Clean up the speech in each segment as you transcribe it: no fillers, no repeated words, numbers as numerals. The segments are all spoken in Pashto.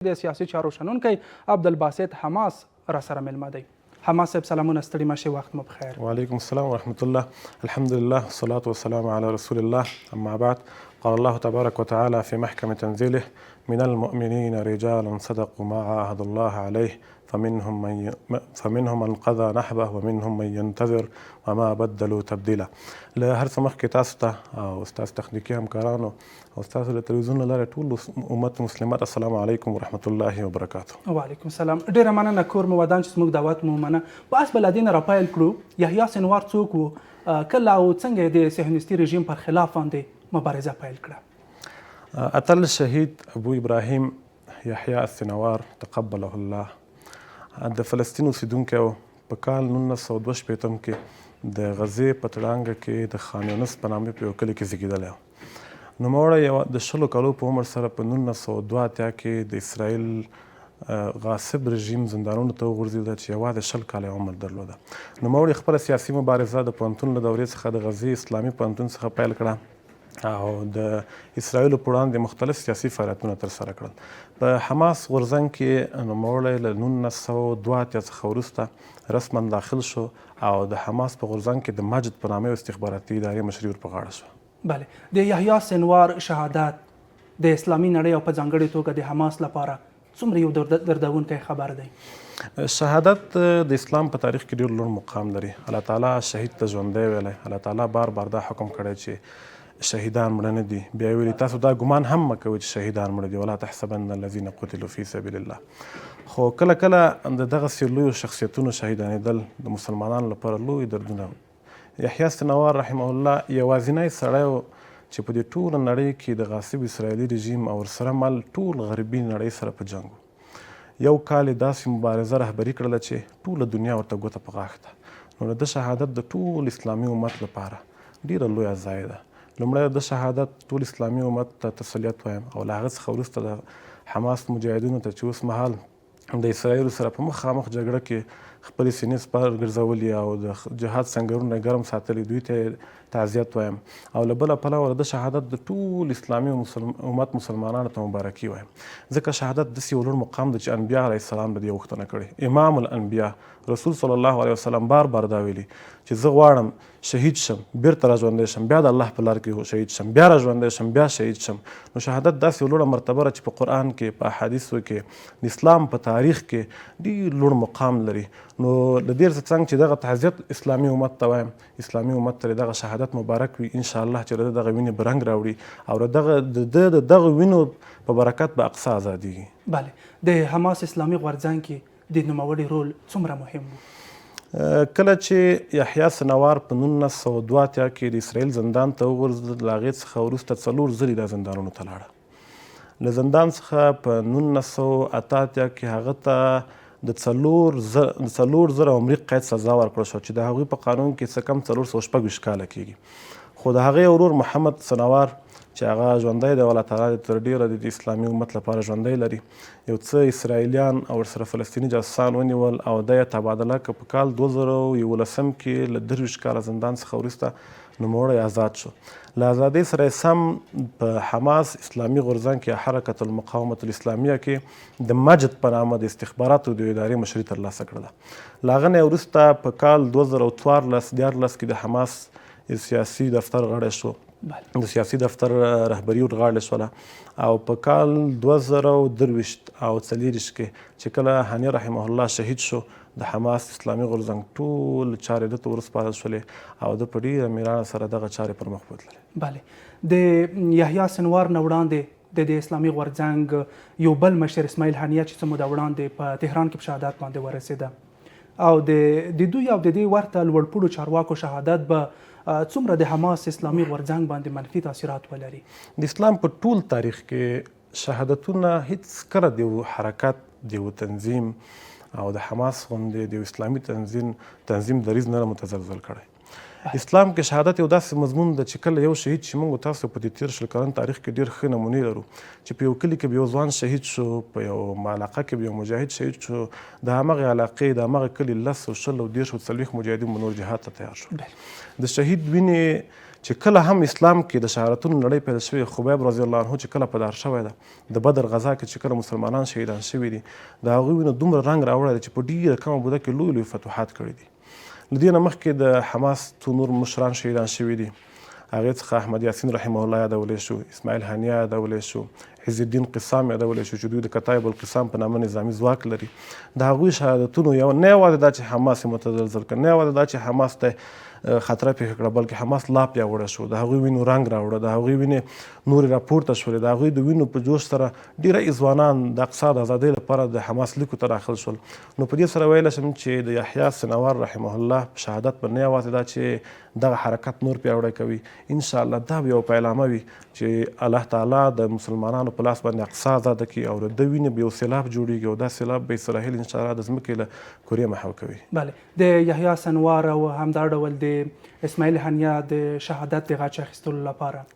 د سیاسي چارو شنونکی عبدالباسط حماس راسره مېلمه دی. حماس صاحب سلامونه، ستړي مه شئ، وخت مو پخیر. وعلیکم السلام ورحمة الله. الحمد لله والصلاة والسلام على رسول الله، اما بعد، قال الله تبارك وتعالى في محكم تنزيله من المؤمنين رجال صدقوا ما عاهدوا الله عليه فمنهم من فمنهم من قضى نحبه ومنهم من ينتظر وما بدلوا تبديلا. له هر څه مخکې تاسو ته او ستاسو تخنیکي همکارانو او ستاسو د تلویزیون له لارې ټول امت مسلمه ته السلام علیکم ورحمت الله وبرکاته. وعلیکم السلام، ډیره مننه، کور مو ودان چې زموږ دعوت مو ومنه. بس به له دې نه راپیل کړو، یحیی سنوار څوک و، کله او څنګه یې د صهیونیستي رژیم پر خلاف باندې مبارزه پیل کړه؟ اتل شهید ابو ابراهیم یحیی السنوار تقبله الله د فلسطین اوسیدونکی و. په کال 1962 کې د غزې په تړانګه کې د خان یونس په نامه په یو کلي کې زیږیدلی و. نوموړی یو د 20 کالو په عمر سره په 1982 کې د اسرائیل غاصب رژیم زندانونو ته وغورځېده چې یوازې 20 کاله عمر درلوده. نوموړي خپله سیاسي مبارزه د پوهنتون له دورې څخه د غزې اسلامي پوهنتون څخه پیل کړه او د اسرائیلو په وړاندې مختلف سیاسي فعالیتونه ترسره کړل. په حماس غورځنګ کې نوموړی له 1982 څخه وروسته رسما داخل شو او د حماس په غورځنګ کې د مجد په نامه یو استخباراتي ادارې مشري ور په غاړه شوه. بله، د یحیی سنوار شهادت د اسلامي نړۍ او په ځانګړې توګه د حماس لپاره څومره یو دردونکی خبر دی؟ شهادت د اسلام په تاریخ کې ډیر لوړ مقام لري. الله تعالی شهید ته ژوندی ویلی، الله تعالی بار بار دا حکم کړی چې شهیدان مړه نه دي. بیا ویلي تاسو دا ګمان هم مه کوئ چې شهیدان مړه دي، ولا تحسبن الذین قتلوا فی سبیل الله. خو کله کله د دغسې لویو شخصیتونو شهیدانېدل د مسلمانانو لپاره لوی دردونه. یحیی سنوار رحمه الله یوازینی سړی و چې په دې ټوله نړۍ کې د غاصب اسرائیلي رژیم او ورسره مل ټول غربي نړۍ سره په جنګ و. یو کال یې داسې مبارزه رهبري کړله چې ټوله دنیا ورته ګوته په غاښ ده. نو د ده شهادت د ټول اسلامي امت لپاره ډېره لویه ضایع ده. لومړی د ده شهادت ټول اسلامي امت ته تسلیت وایم او له هغه څخه وروسته د حماس مجاهدینو ته چې اوسمهال د اسرائیلو سره په مخامخ جګړه کې خپلې سینې سپر ګرځولي او د جهاد سنګرونه ګرم ساتلي، دوی ته تعزیت وایم. او له بله پلوه د شهادت د ټول اسلامي امت مسلمانانو ته مبارکي وایم، ځکه شهادت داسې یو لوړ مقام دی چې انبیا علیه السلام د دې غوښتنه کړې. امام الانبیا رسول صلی الله علیه وسلم بار بار دا ویلي چې زه غواړم شهید شم، بیرته را ژوندی شم، بیا د الله په لار کې شهید شم، بیا را ژوندی شم، بیا شهید شم. نو شهادت داسې یو لوړه مرتبه ده چې په قرآن کې، په احادیثو کې، د اسلام په تاریخ کې ډیر لوړ مقام لري. نو له دې څنګه چې دغه تعزیت اسلامي امت ته وایم، اسلامي امت ته دغه شهادت مبارک وي، ان شاء الله چې د دغه وینې به رنګ راوړي او دغه د دغه وینو په برکت به اقصی ازادیږي. بله، د حماس اسلامي غورځنګ کې د نوموړي رول څومره مهم و؟ کله چې یحیی سنوار په 1982 کې د اسرائیل زندان ته وغورځېد، له هغې څخه وروسته څلور ځلې دا زندانونو ته لاړه. له زندان څخه په 1988 کې هغه ته د 4000 عمري قید سزا ورکړل شوه چې د هغوی په قانون کې څه کم 426 کاله کېږي. خو د هغې ورور محمد سنوار چې هغه ژوندی دی، الله تعالی دې تر ډېره د اسلامي امت لپاره ژوندی لري، یو څه اسرائیلیان او ورسره فلسطیني جاسوسان ونیول او دی یې تبادله که په کال 2011 کې له 23 کاله زندان څخه وروسته نوموړی ازاد شو. له ازادۍ سره یې سم په حماس اسلامي غورځنګ کې حرکت المقاومة الاسلامیه کې د مجد په نامه د استخباراتو د ادارې مشري ترلاسه کړله. له هغه نه وروسته په کال 2014 13 کې د حماس سیاسي دفتر غړی شو، د سیاسي دفتر رهبري ورغاړې شوله او په کال 2023 او 24 کې چې کله هاني رحمه الله شهید شو، د حماس اسلامي غورځنګ ټول چارې ده ته ورسپارل شولې او ده په ډېره مېړانه سره دغه چارې پر مخ بوتللې. بله، د یحیی سنوار نه وړاندې د دې اسلامي غورځنګ یو بل مشر اسماعیل هنیه چې څه موده وړاندې په تهران کې په شهادت باندې ورسېده او د دوی او د دې ورته لوړپوړو چارواکو شهادت به څومره د حماس اسلامي غورځنګ باندې منفي تاثیرات ولري؟ د اسلام په ټول تاریخ کې شهادتونه هیڅکله د یو حرکت، د یو تنظیم او د حماس غوندې د یو اسلامي تنظیم دریځ نه متزلزل کړی. اسلام کې شهادت یو داسې مضمون ده چې کله یو شهید شي، موږ تاسو په دې تېر 20 کلن تاریخ کې ډېر ښه نمونې لرو چې په یو کلي کې به یو ځوان شهید شو، په یو علاقه کې به یو مجاهد شهید شو، د همغې علاقې د همغه کلي 10 او 20 او 30 او 40 مجاهدین به نور جهاد ته تیار شول. د شهید وینې چې کله هم اسلام کې د شهادتونو لړۍ پیل شوې، خبیب رضی الله عنه چې کله په دار شوی ده، د بدر غزا کې چې کله مسلمانان شهیدان شوي دي، د هغوی وینو دومره رنګ راوړی دی چې په ډیره کمه موده کې لوی لوی فتوحات کړي دي. له دې نه مخکې د حماس څو نور مشران شهیدان شوي دي، هغې څخه احمد یاسین رحمه الله یادولی شو، اسماعیل هنیه یادولی شو، عز الدین قسام یادولی شو چې دوی د کتایب القسام په نامه نظامي ځواک لري. د هغوی شهادتونو یو نه یوازې دا چې حماس یې متزلزل کړ، نه یوازې دا چې حماس ته خطره پېښه کړه، بلکې حماس لا پیاوړی شو، د هغوی وینو رنګ راوړه، د هغوی وینې نورې راپورته شولې، د هغوی د وینو په جوش سره ډېری ځوانان د اقصا د ازادۍ لپاره د حماس لیکو ته داخل شول. نو په دې سره ویلی شم چې د یحیی سنوار رحمه الله په شهادت به نه یوازې دا چې دغه حرکت نور پیاوړی کوي، ان شاء الله دا به یوه پیلامه وي چې الله تعالی د مسلمانانو په لاس باندې اقصا ازاده کړي او د ده وینې به یو سیلاب جوړیږي او دا سیلاب به اسرائیل ان شاء الله د ځمکې له کرې محو کوي. بله، د یحیی سنوار او همدا ډول د اسماعیل هنیه د شهادت د غچ اخیستلو لپاره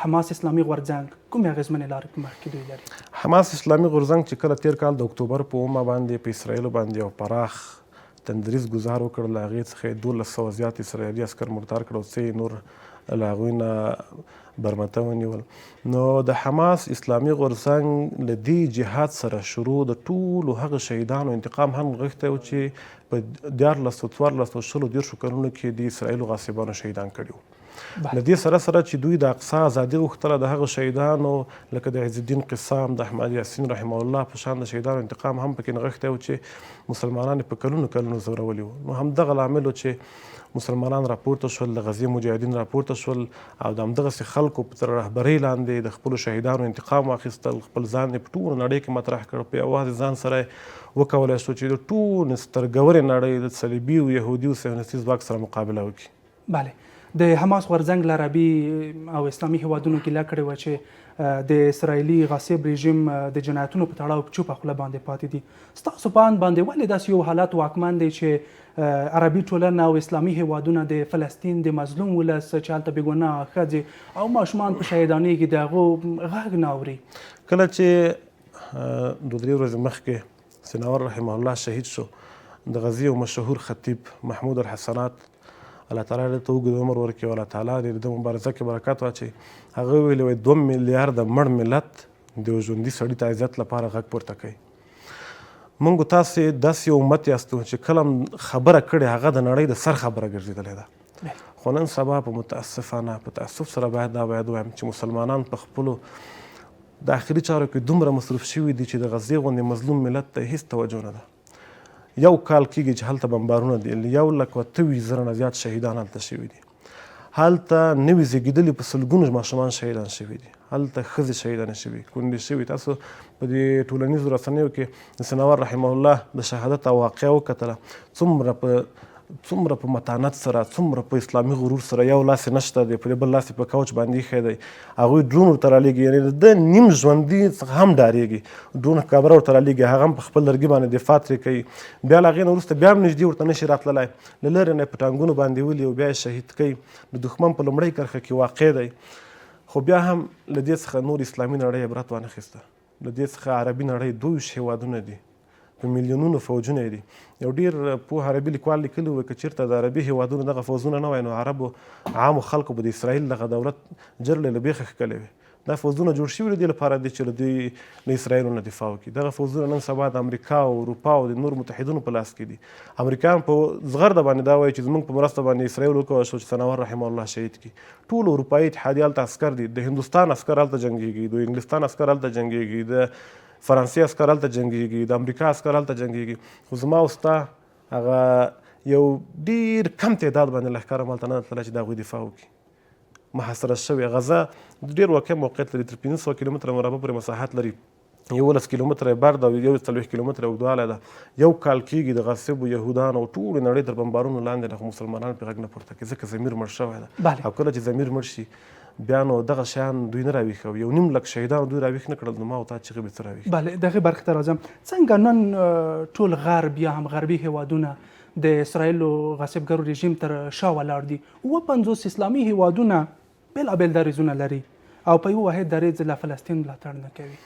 حماس اسلامي غورځنګ کومې اغېزمنې لارې په مخ کې دوی لري؟ حماس اسلامي غورځنګ چې کله تېر کال د اکتوبر په اومه باندې په اسرائیلو باندې یو پراخ تندریز ګوزار وکړ، له هغې څخه یې 1200 زیات اسرائیلي عسکر مردار کړ او څه یې نور له هغوی نه برمته ونیول. نو د حماس اسلامي غورځنګ له دې جهاد سره شروع د ټولو هغه شهیدانو انتقام هم غوښتی و چې په 13، 14، 20، 30 کلونو کې د اسرائیلو غاصبانو شهیدان کړي وو. له دې سره سره چې دوی د اقصا ازادي غوښتله، د هغو شهیدانو لکه د عز الدین قسام، د احمد یاسین رحمه الله په شان د شهیدانو انتقام هم پکې نغښتی و چې مسلمانان یې په کلونو کلونو ځورولي وو. نو همدغه لامل و چې مسلمانان راپورته شول، د غزې مجاهدین راپورته شول او د همدغسې خلکو تر رهبرۍ لاندې د خپلو شهیدانو انتقام واخیستل، خپل ځان یې په ټوله نړۍ کې مطرح کړ، په یوازې ځان سره یې وکولای شو چې د ټولې سترګورې نړۍ د صلیبي او یهودي او صهیونیستي ځواک سره مقابله وکړي. بله، د حماس غورځنګ له عربي او اسلامي هیوادونو ګیله کړې وه چې د اسراییلي غاصب رژیم د جنایتونو په تړاو په چوپه خوله باندې پاتې دي. ستاسو په اند باندې ولې داسې یو حالت واکمن دی چې عربي ټولنه او اسلامي هیوادونه د فلسطین د مظلوم ولس چې هلته بېګناه ښځې او ماشومان په شهیدانېږي د هغو غږ نه اوري؟ کله چې دوه درې ورځې مخکې سناور رحمه الله شهید شو، د غزې یو مشهور خطیب محمود الحسنات، الله تعالی دې ته اوږد عمر ورکړي او الله تعالی دې د ده مبارزه کې برکت واچوي، هغه ویلي وایي 2 میلیارده مړ ملت د یو ژوندي سړي ته عزت لپاره غږ پورته کوي. موږ تاسې داسې یو امت یاستو چې کله خبره کړې هغه د نړۍ د سر خبره ګرځېدلې ده. خو نن سبا په متاسفانه په تاسف سره باید دا باید ووایم چې مسلمانان په خپلو داخلي چارو کې دومره مصروف شوي دي چې د غزې غوندې مظلوم ملت ته هیڅ توجه نه ده. یو کال کېږي چې هلته بمبارونه دي، له 1,28,000 نه زیات شهیدان هلته شوي دي. هلته نوي زیږېدلي په سلګونو ماشومان شهیدان شوي دي، هلته ښځې شهیدانې شوي، کونډې شوي. تاسو په دې ټولنیزو رسنیو کې د سنوار رحمه الله د شهادت او واقعه وکتله، څومره په متانت سره، څومره په اسلامي غرور سره، یو لاس یې نشته دی، په بل لاس یې په کوچ باندې ایښی دی، هغوی ډرون ورته رالیږي، یعنې د ده نیم ژوندي څخه هم ډارېږي، ډرون کامره ورته رالیږي، هغه هم په خپل لرګي باندې دفاع ترې کوي، بیا له هغې نه وروسته بیا هم نږدې ورته نشي راتللی، له لرې نه یې په ټانګونو باندې ولي او بیا یې شهید کوي. د دښمن په لومړۍ کرښه کې واقع دی، خو بیا هم له دې څخه نور اسلامي نړۍ عبرت وانه خیسته. له دې څخه عربي نړۍ 22 هېوادونه دي، په میلیونونو فوجونه یې دي. یو ډیر پوه عربي لیکوال لیکلي وو که چیرته د عربي هیوادونو دغه فوځونه نه وای نو عربو عامو خلکو به د اسرائیل دغه دولت جرړې له بیخه ښکلې وې. دا فوځونه جوړ شوي د دې لپاره دي چې له دوی له اسرائیلو نه دفاع وکړي. دغه فوځونه نن سبا د امریکا او اروپا او د نور متحدونو په لاس کې دي. امریکایان په زغرده باندې دا وایي چې زموږ په مرسته باندې اسرائیل وکولی شو چې سنوار رحمه الله شهید کړي. ټول اروپایي اتحادیې هلته عسکر دي، د هندوستان عسکر هلته جنګیږي، د انګلستان عسکر هلته جنګیږي، د فرانسې عسکر هلته جنګیږي، د امریکا عسکر هلته جنګیږي، خو زما او ستا هغه یو ډیر کم تعداد باندې لښکر هم هلته نه تللی چې د هغوی دفاع وکړي. محاصره شوې غزه ډیر واقع موقعیت لري، تر 500 کیلومتره مربع پورې مساحت لري، 11 کیلومتره یې برد او 41 کیلومتره اوږدوالی ده. یو کال کېږي د غاصبو یهودانو او ټولې نړۍ تر بمبارونو لاندې ده، خو مسلمانان پرې غږ نه پورته کوي، ځکه ضمیر مړ شوی ده. او کله چې ضمیر مړ شي بیا نو دغه شیان دوی نه راویښوي. 1.5 لک شهیدانو دوی راویښ نه کړل، نو ما او تا چیغې به څه راویښ؟ بله، دغې برخې ته راځم. څنګه نن ټول غرب یا هم غربي هیوادونه د اسراییلو غاصبګرو رژیم تر شا ولاړ دي؟ 57 اسلامي هیوادونه بېلابېل دریځونه لري او په یو واحد دریځ له فلسطین ملاتړ نه کوي.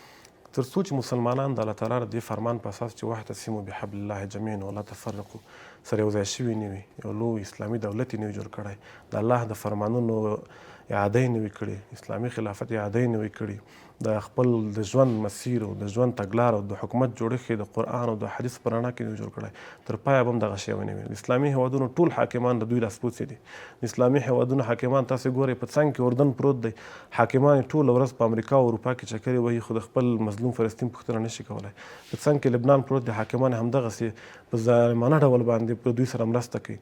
تر څو چې مسلمانان د الله تعالی د دې فرمان په اساس چې واعتصموا بحبل الله جميعا ولا تفرقوا سره یو ځای شوي نه وي، یو لوی اسلامي دولت یې نه وي جوړ کړی، د الله د فرمانونو اعاده یې نه وي کړې، اسلامي خلافت اعاده یې نه وي کړې، د خپل د ژوند مسیر او د ژوند تګلاره او د حکومت جوړښت یې د قرآن او د حدیث په رڼا کې نه وي جوړ کړی، تر پایه به هم دغه شی ونه وي. د اسلامي هېوادونو ټول حاکمان د دوی لاسپوڅي دي. د اسلامي هېوادونو حاکمان تاسې ګورئ په څنګ کې اردن پروت دی، حاکمان یې ټوله ورځ په امریکا او اروپا کې چکرې وهي خو د خپل مظلوم فلسطین پوښتنه نه شي کولای. په څنګ کې لبنان پروت دی، حاکمان یې همدغسې په ظالمانه ډول باندې په دوی سره مرسته کوي.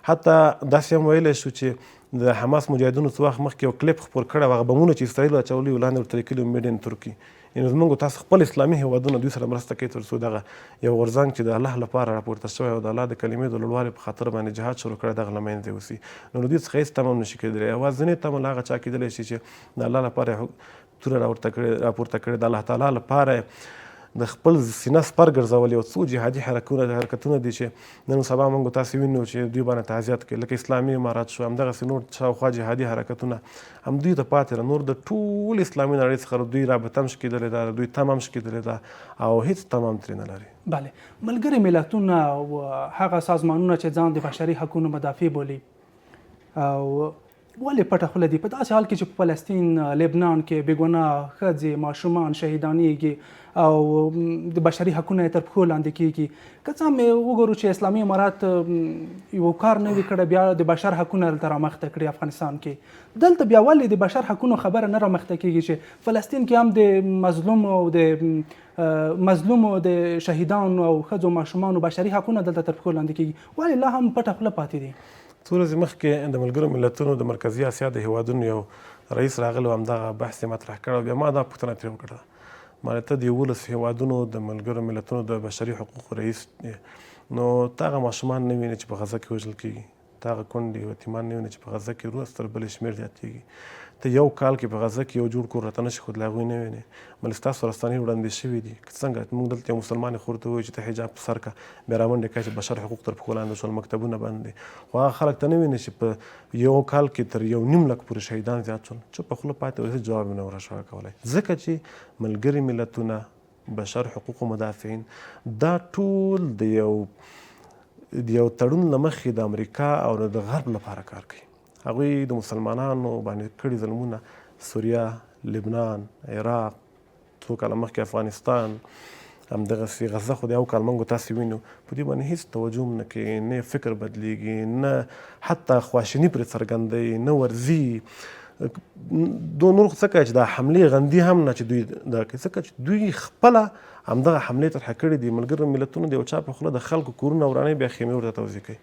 حتی داسې هم ویلی شو چې د حماس مجاهدینو څه وخت مخکې یو کلیپ خپور کړی و، هغه بمونه چې اسراییلو اچولي وو لاندې ورته لیکلي وو میډ ان ترکي، یعنې زموږ او تاسو خپل اسلامي هېوادونه دوی سره مرسته کوي تر څو دغه یو غورځنګ چې د الله لپاره راپورته شوی او د الله د کلمې د لوړوالي په خاطر باندې جهاد شروع کړی دغه له منځه یوسي. نو له دوی څخه هېڅ تمه هم نه شي کېدلی، یوازنۍ تمه له هغه چا کېدلی شي چې د الله لپاره توره راورته کړې راپورته کړې د الله تعالی لپاره د خپل سینه سپر ګرځول یو څو جهادي حرکتونه حرکتونه دي چې نن سبا موږ تاسو وینو چې دوی باندې تعزیت کوي لکه اسلامي امارات شو همدغسې نور شاوخوا جهادي حرکتونه هم دوی ته پاتې ده نور د ټول اسلامي نړۍ څخه دوی رابطه هم شکېدلې ده دوی تمه هم شکېدلې ده او هیڅ تمه هم ترې نه لري. بله ملګري ملتونه او هغه سازمانونه چې ځان د بشري حقونو مدافع بولي او ولې پټه خوله دي؟ په داسې حال کې چې په فلسطین، لبنان کې بې ګناه ښځې، ماشومان شهیدانېږي او د بشري حقونه یې تر پښو لاندې کېږي. که څه هم وګورو چې اسلامي امارت یو کار نه وي کړی، بیا د بشر حقونه دلته رامخته کړي افغانستان کې. دلته بیا ولې د بشر حقونو خبره نه رامخته کېږي چې فلسطین کې هم د مظلومو او د مظلومو د شهیدانو او ښځو ماشومانو بشري حقونه دلته تر پښو لاندې کېږي، ولې لا هم پټه خوله پاتې دي؟ څو ورځې مخکې د ملګرو ملتونو د مرکزي اسیا د هېوادونو یو رئیس راغلی و، همدغه بحث یې مطرح کړ او بیا ما دا پوښتنه ترې وکړه، ما ته د 11 هېوادونو د ملګرو ملتونو د بشري حقوقو رئیس یې، نو ته هغه ماشومان نه وینې چې په غزه کې وژل کېږي، ته هغه کونډې او یتیمان نه وینې چې په غزه کې ورځ تر بلې شمېر زیاتېږي، ته یو کال کې په غزه کې یو جوړ کور راته نه شي ښودلی، هغوی نه وینې، بلې ستاسو رسنۍ وړاندې شوې دي، که څنګه موږ دلته یو مسلمانې خور ته ووایو چې ته حجاب په سر که، بیا رامنډې کوي چې بشر حقوق تر پښو لاندې شول، مکتبونه بند دي، خو هغه خلک ته نه وینې چې په یو کال کې تر یو نیم لک پورې شهیدان زیات شول، چوپه خوله پاتې و، هېڅ جواب یې نه ورشو کولی، ځکه چې ملګري ملتونه، بشر حقوقو مدافعین دا ټول د یو د یو تړون له مخې د امریکا او د غرب لپاره کار کوي. هغوی د مسلمانانو باندې کړي ظلمونه سوریه، لبنان، عراق، څو کاله مخکې افغانستان، همدغسې غزه خو د یو کال موږ تاسې وینو، په دې باندې هیڅ توجه هم نه کوي، نه فکر بدلیږي، نه حتی خواشیني پرې څرګندوي، نه ورځي. دو نور خو څه کوي چې دا حملې غندي هم نه چې دوی دا کوي، ځکه چې دوی خپله همدغه حملې طرحه کړې دي. ملګرو ملتونو د یو چا په خوله د خلکو کورونه ورانوي، بیا خیمې ورته توزیع کوي.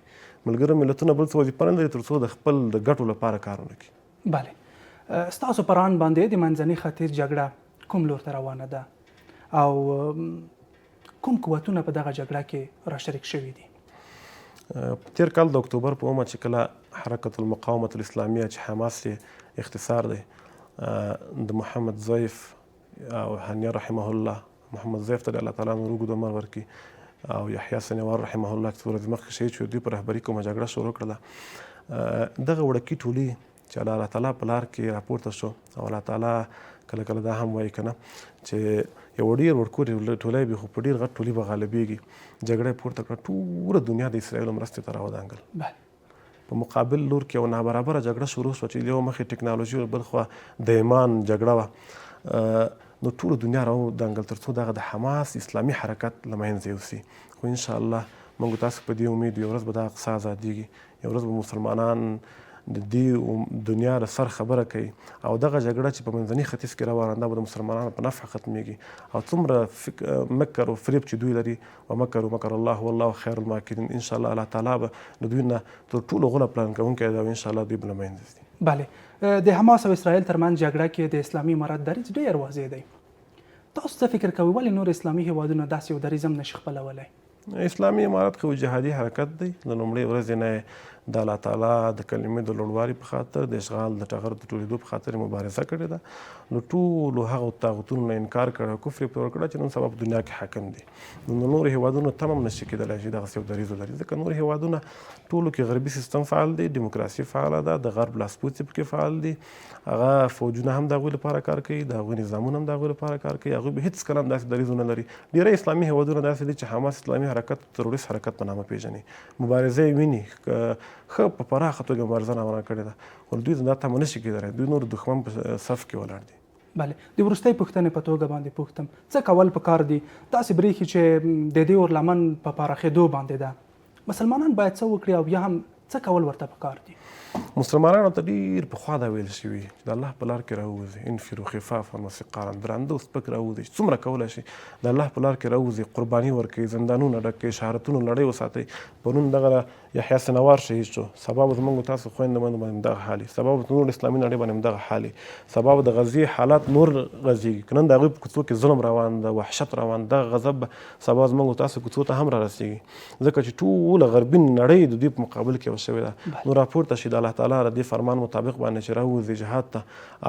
ملګرو ملتونه بل څه وظیفه نه لري تر څو د خپل د ګټو لپاره کار ونه کړي. بله ستاسو پر اند باندې د منځني ختیځ جګړه کوم لور ته روانه ده او کوم قوتونه په دغه جګړه کې راشریک شوي دي؟ تیر کال د اکتوبر په اومه چې کله حرکت المقاومة الاسلامیه چې حماس یې اختصار دی د محمد ضیف او هنیه رحمه الله محمد ضیف ته د الله تعالی نور اوږد عمر ورکړي او یحیی سنوار رحمه الله چې څو ورځې مخکې شهید شو دوی په رهبري کومه جګړه شروع کړله دغه وړکي ټولي چې الله تعالی په لار کې راپورته شو او الله تعالی کله کله دا هم وایي کنه چې یو ډیر وړکوټی ټولی به خو په ډیر غټ ټولي به غالبېږي جګړه یې پورته کړه ټوله دنیا د اسرائیلو مرستې ته راودانګل په مقابل لور کې یو نابرابره جګړه شروع شوه چې یو مخې ټکنالوژي او بل خوا د ایمان جګړه وه نو ټوله دنیا راودانګل تر څو دغه د حماس اسلامي حرکت له منځه یوسي خو ان شاء الله موږ تاسو په دې امید یو ورځ به دا اقصا ازادیږي یو ورځ به مسلمانان د دې دنیا له سر خبره کوي او دغه جګړه چې په منځني ختیځ کې روانه ده به د مسلمانانو په نفع ختمیږي او څومره مکر او فریب چې دوی لري ومکروا مکر الله والله خیر الماکرین ان شاء الله الله تعالی به د دوی نه تر ټولو غوره پلان کوونکی دی او ان شاء الله دوی به له منځه ځي. بله د حماس او اسرائیل ترمنځ جګړه کې د اسلامي امارت دریځ ډېر واضح دی. تاسو څه فکر کوئ ولې نور اسلامي هېوادونه داسې یو دریځ هم نشي خپلولی؟ اسلامي امارت خو جهادي حرکت دی، له لومړۍ ورځې نه یې د الله تعالی د کلمې د لوړوالي په خاطر، د اشغال د ټغر د ټولېدو په خاطر یې مبارزه کړې ده. له ټولو هغو طاغوتونو نه انکار کړی او کفر یې پرې ورکړی چې نن سبا په دنیا کې حاکم دي. نو د نورو هېوادونو تمه هم نشي کېدلی چې دغسې یو دریځ ولري، ځکه نور هېوادونه ټولو کې غربي سیستم فعال دی، دیموکراسي فعاله ده، د غرب لاسپوڅي پکې فعال دي، هغه فوجونه هم د هغوی لپاره کار کوي، د هغوی نظامونه هم د هغوی لپاره کار کوي، هغوی به هېڅکله هم داسې دریځ ونه لري. ډېری اسلامي هېوادونه داسې دي چې حماس اسلامي حرکت تروریست حرکت په نامه پېژني، مبارزه یې ویني، ښه په پراخه توګه مبارزه روانه کړې ده، خو له دوی دا تمه نه شي کېدلی، دوی نور دښمن په صف کې ولاړ دي. بله د وروستۍ پوښتنې په توګه باندې پوښتم، څه کول په کار دي؟ داسې برېښي چې د دې اور لمن په پراخېدو باندې ده، مسلمانان باید څه وکړي او یا هم څه کول ورته په کار دي؟ مسلمانانو ته ډېر پخوا دا ویل شوي چې د الله په لار کې راووځي، انفرو خفافا وثقالا، درانده او سپک راووځي، چې څومره کولای شي د الله په لار کې راووځي، قرباني ورکړي، زندانونه ډک کړي، شهرتونو لړۍ وساتئ. پرون دغه یحیی سنوار شهید شو، سبا به زموږ تاسو خویندو میندو باندې دغه حال وي، سبا به نور اسلامي نړۍ باندې دغه حال وي، سبا به د غزې حالات نور غځېږي. که نن د هغوی په کوڅو کې ظلم روان ده، وحشت روان، دغه غضب به سبا زموږ تاسو کوڅو ته هم را رسېږي، ځکه چې ټوله غربي نړۍ د دوی په مقابل کې یوه شوې ده. نو راپورته شي د الله تعالی د دې فرمان مطابق باندې چې راووځي جهاد ته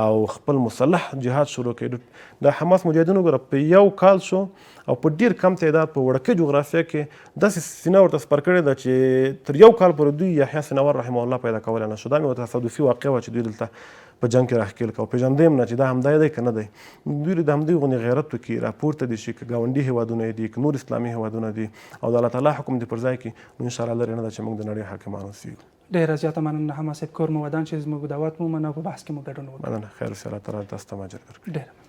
او خپل مسلح جهاد شروع کړي. د حماس مجاهدینو ګوره په یو کال شو او په ډیر کم تعداد په وړکې جغرافیا کې داسې سینه ورته سپر کړې ده چې تر یو کال پورې دوی یحیی سنوار رحمه الله پیدا کولی نه شو. دا مې یوه تصادفي واقعه وه چې دوی دلته په جنګ کې راښکېل کړه او پېژنده یې هم نه چې دا همدی دی که نه دی. دوی د همدوی غوندې غیرت وکړي، راپورته دې شي، که ګاونډي هېوادونه یې دي، که نور اسلامي هېوادونه دي او د الله تعالی حکم دې پر ځای کړي، نو انشاءالله لرې نه ده چې موږ د نړۍ حاکمان اوسېږو. ډېره زیاته مننه حماس صاحب، کور مو ودان چې زموږ دعوت مو ومنه او په بحث کې مو ګډون وکړ. مننه، خیر اوسې، الله تعالی تاسو ته هم اجر درکړي. ډېره مننه.